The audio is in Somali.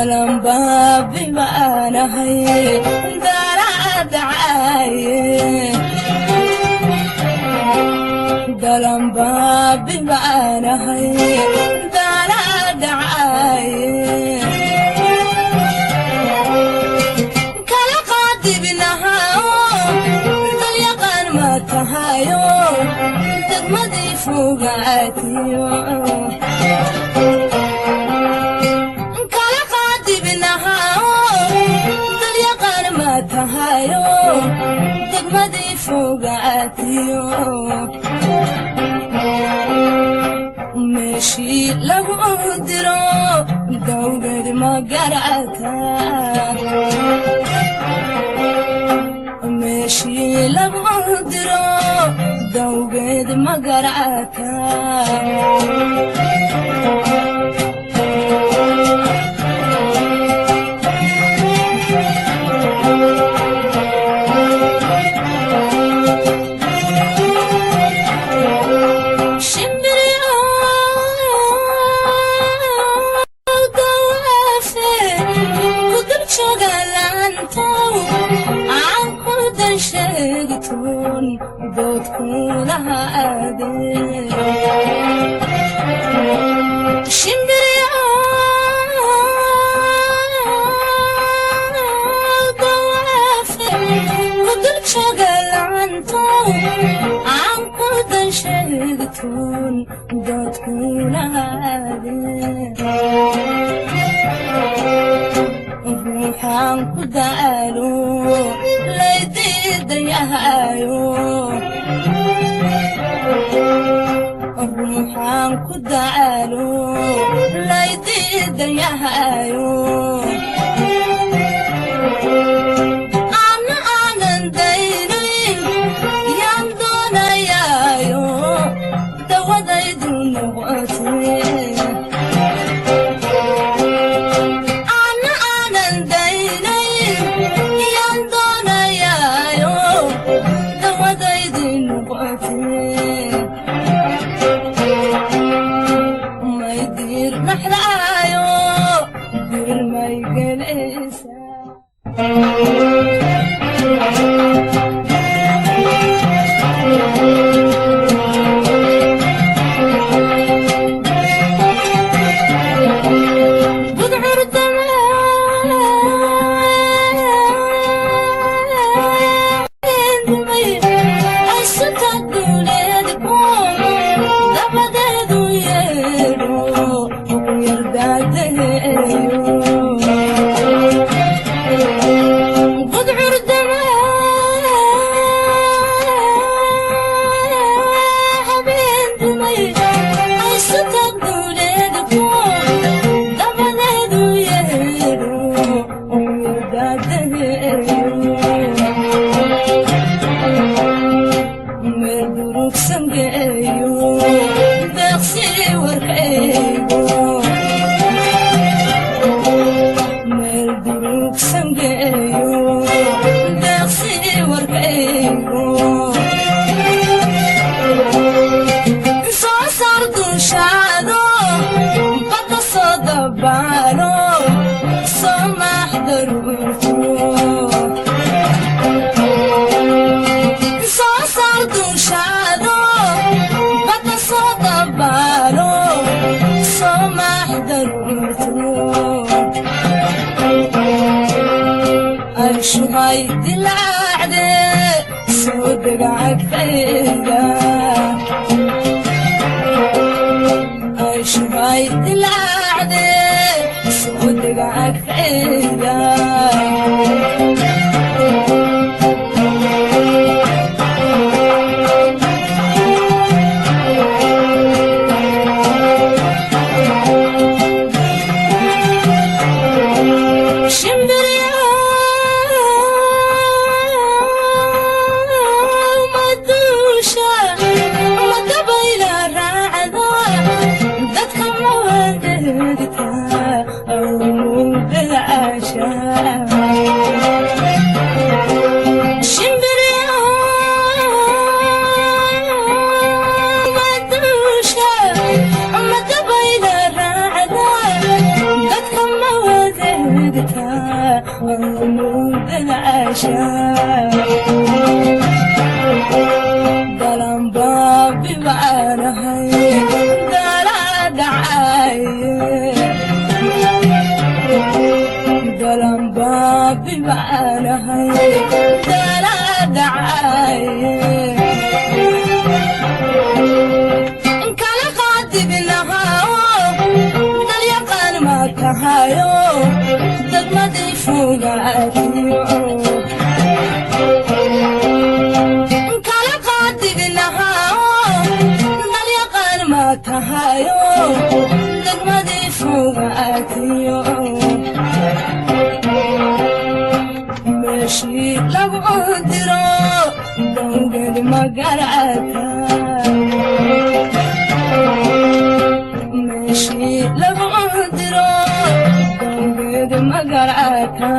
Dalanbaabi baanahay, daalacadacaaye. Dalanbaabi baanahay, daalacadacaaye. Kala qaadibinahayo, dalyaqaan ma tahayo, degmadii fogaatiyo. Kala qaadibinahayo, dalyaqaan ma tahayo, degmadii fogaatiyo. Meeshii lagu diro dawgeed ma garata? Meeshii lagu diro dawgeed ma garata? Doodkuulaha aadee ruuxaan ku daalo laydiidayahayo, ruuxaan ku daalo laydiidayahayo, ana aanan daynayn yaan doonayaayo, dawadaydu noqotee. Ana aanan daynayn yaan doonayaayo, dawadaydi noqotee. May diir naxdaayo, dir may gelaysa. Budcur damay aysata duleedkum, dabadeedu yeedho yardaadaheeyo. Budcur habeen dumay aysata duleedkum, dabadeedu yeedho yardaadaheeyo. Meel durugsan geeyo, deeqsii warkaygo. Meel durugsan geeyo, deeqsii warkaygo. Soo saar duushaado, badda soo dabaalo, soo maax daruurto. Soo saar duushaado, badda soo dabaalo, soo maax daruurto. Ay dilaacde, soo degacagtayda. Ay dilaacde, soo degacagtayda. Shimbiryo madusha madabayla raacda, dadka mawadeegta awmugaasha. Shimbiryo madusha madabayla raacda, dadka mawadeegta. Dheegtaa mudada caasha dalanbaabi baanahay dala dhacaye dalanbaabi baanahay dala dhacaye kala qaadibinahaa dalyaqaan ma tahayo degmadii fogaatiyo kala qaadibinahaa dalyaqaan ma tahayo degmadii fogaatiyo meeshii lagu diro dowgeed magarata meeshii lagu diro dowgeed magarata.